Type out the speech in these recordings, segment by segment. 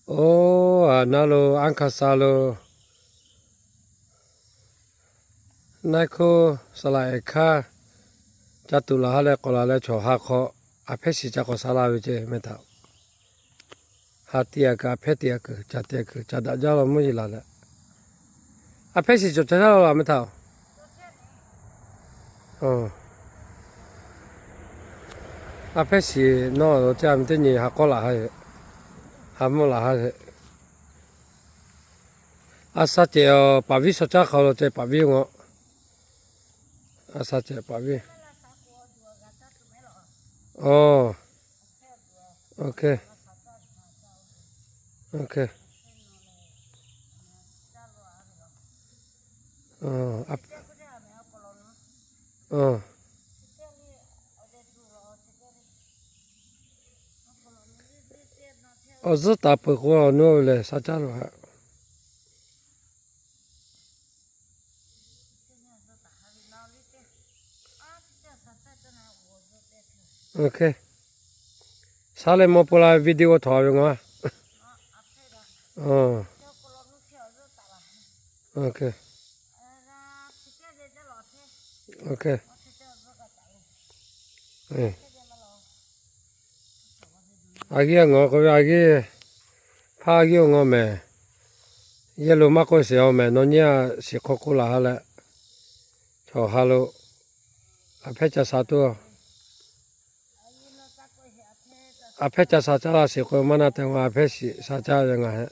Oˇ, a naˉ lo, aˉ hkanˇ sha lo, naˆ hkuˇ saˍ laꞈ ehˍ hkanˇ ca tuˬ laˬ ha leh k'awꞈ laˬ leh chaw ha hk'aw, a hpehˇ shiˍ ca k'awꞈ sha laˇ ve ceˇ meh htaꞈ. Ha teˇ a kuiˬ, a hpehˇ teˇ a kuiˬ, ca teˇ a kuiˬ ca daꞈ jaˇ law mvuhˇ yeˬ laˬ leh, a hpehˇ shiˍ cawˬ ca shaˉ law laˬ meh htaꞈ. A hpehˇ shiˍ nawˇ lo teˇ a meh teˇ nyi ha k'awˇ laˬ ha, ha mvuhˇ laˬ ha. A sha cehˬ paˍ viˉ shaw caˇ hk'aw lo ceh paˍ viˉ ngaw. A sha cehˬ paˍ viˉ. Oˇ, awˬ zuhˇ taˍ peuˬ k'o, awˬ nuˇ ve lehˬ sha caˇ lo haꞈ. Sha leh maw pu la video htawꞈ ve ngaˬ. A geh ngaˬ k'oˆ ve a geh, hpaˇ a geh ngaw mehˍ. Yehˇ lo maˇ k'oˆ sheˍ a mehˍ, nawˬ nyi a shiˍ hk'aw k'oˆ laˬ ha leh, chaw ha lo, a hpehˇ ca sha tuˬ, a hpehˇ ca sha caˇ laˇ shiˍ k'o maˇ na te, a hpehˇ shiˍ sha caˇ ve ngaˬ hehꞈ.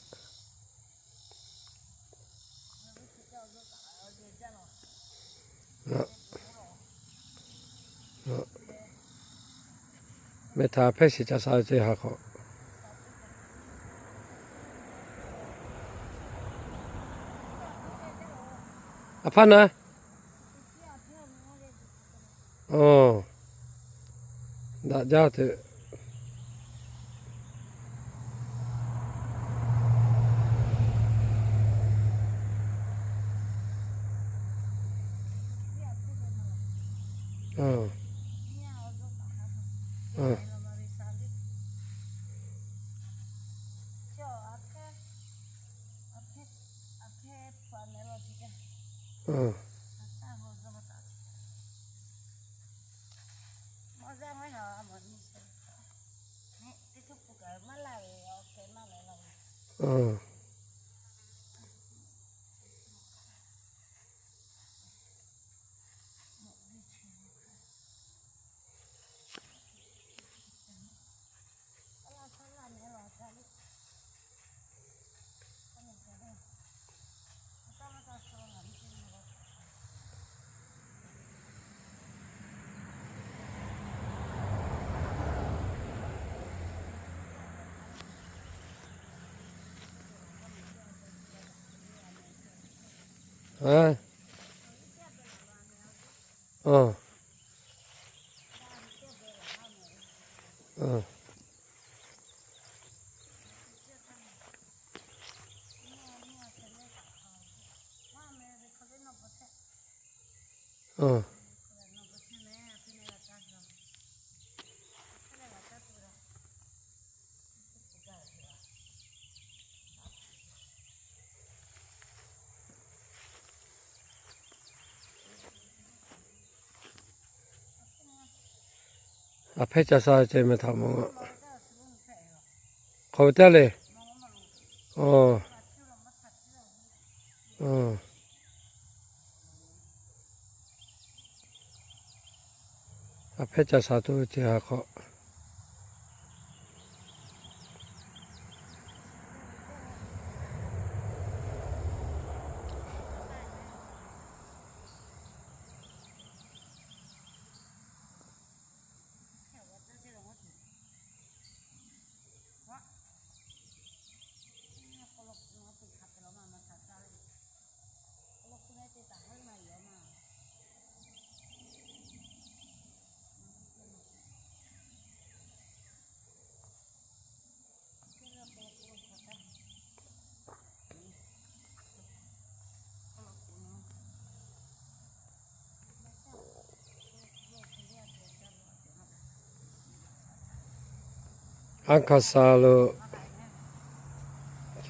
Meh htaꞈ a hpehˇ shiˍ ca sha ve ce ha hk'aw. A hpaˇ na. Daꞈ jaˇ te. A hpehˇ ca sha ceh meh htaꞈ mawˬ. Hk'aˬ ve teˇ le. A hpehˇ ca sha tuˬ ve ce ha hk'aw. Aˉ hkanˇ sha lo,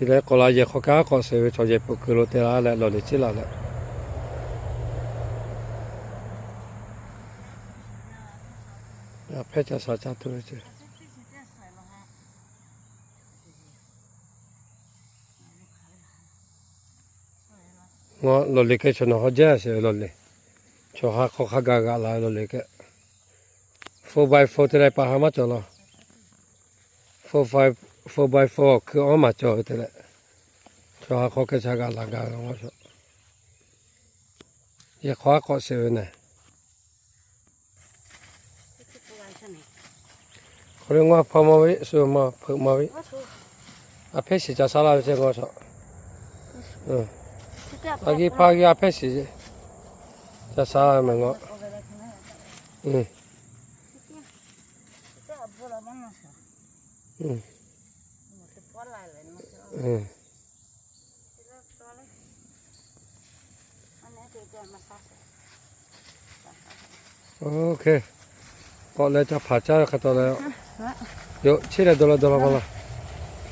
Chi leh k'awꞈ la yehˬ hk'aw kaꞈ k'awꞈ shehˍ ve chaw yehˬ peuˬ kuiˬ lo te la leh lawˬ liˬ ciˉ la leh, a hpehˇ ca sha ca tuˬ ve ce. Ngaˬ lawˬ liˬ keh chaw nawˬ hawˉ jaˇ sheˍ ve lawˬ liˬ. Chaw ha hk'aw hk'a gaˬ g'aꞈ la ve lawˬ liˬ keh. Four by four te leh pa ha maˇ cawˬ laˇ. Four by four hkui awˉ maˬ cawˬ ve te leh, chaw ha hk'aw keh ca g'aꞈ la gaˬ ve. Yehˬ hk'aw aˉ k'awꞈ shehˍ ve neh. Hk'aw le ngaˬ hpaw maˇ ve shu ma hpeuꞈ maˇ ve, a hpehˇ shiˍ ca sha laˇ ve ce ngaˬ shaꞈ. A g'aˇ hpaˇ g'aˇ a hpehˇ shiˍ ca sha mehˬ ngaˬ. K'awꞈ leh ca hpaˍ caˇ ve hk'a taw leh, yoˬ cheˇ leh dawˇ la dawˇ la ma la.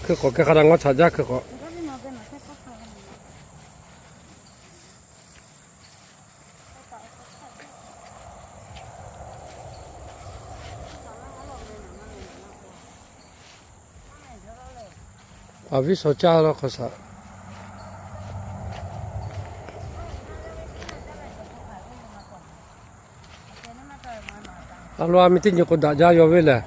Hkui k'awꞈ keh hk'a daꞈ ngaw chaꞈ jaˇ hkui k'awꞈ. A viˉ shaw caˇ laˇ hk'aw shaꞈ. A lo a mi teˇ nyi k'o daꞈ jaˇ yaw ve lehˬ.